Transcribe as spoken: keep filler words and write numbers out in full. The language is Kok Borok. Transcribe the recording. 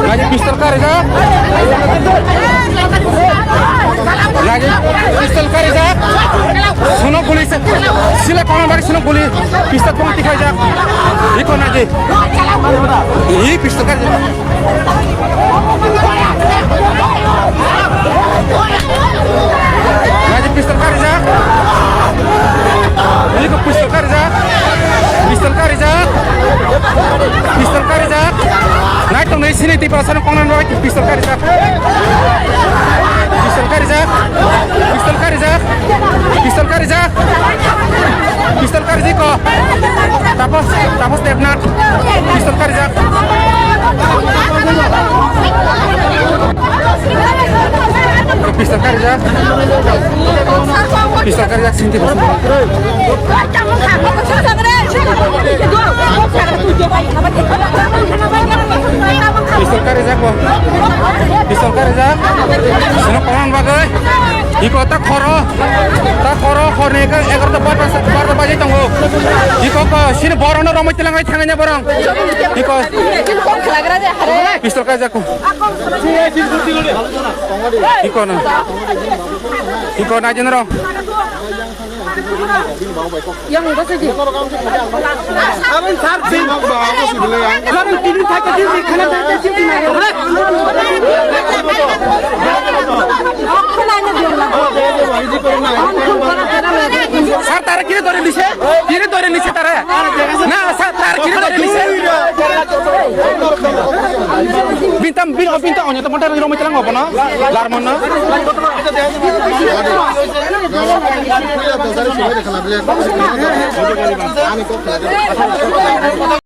Naji pistol karijak. Naji pistol karijak. Suno guli se. Sila kona bari suno guli. Pistol kona tikhaijak. Iko naji. I pistol karijak. Naji pistol karijak. Ini ko pistol karijak. Pistol karijak. Pistol karijak. Nai tong nai sini tipa sana kongnan bai pistol karijak. Pistol karijak. Pistol karijak. Pistol karijak. Pistol karijak ko. Tapos, tapos tepnat. Pistol karijak. Pistol karijak. Pistol karijak sinti. Pistol karijak bo. Pistol karijak. Sino koran bagai. Iko ta khoro. Ta khoro horni ka egarota barta barta baje tongo. Iko ko sini borok no romoi tilangai thanganya borok. Iko. Pistol karijak ko. Iko na. Iko na jenero. Yang basa ji. Abang sar sih. Sar ini tak kecil sih, kena tak kecil sih. Sar tarik ini dari Indonesia. Kiri dori nisi tare. Na sa tar kiri dori nisi. Bintam bin o bintam onyo to monta romoi telang obo no. Larmon no.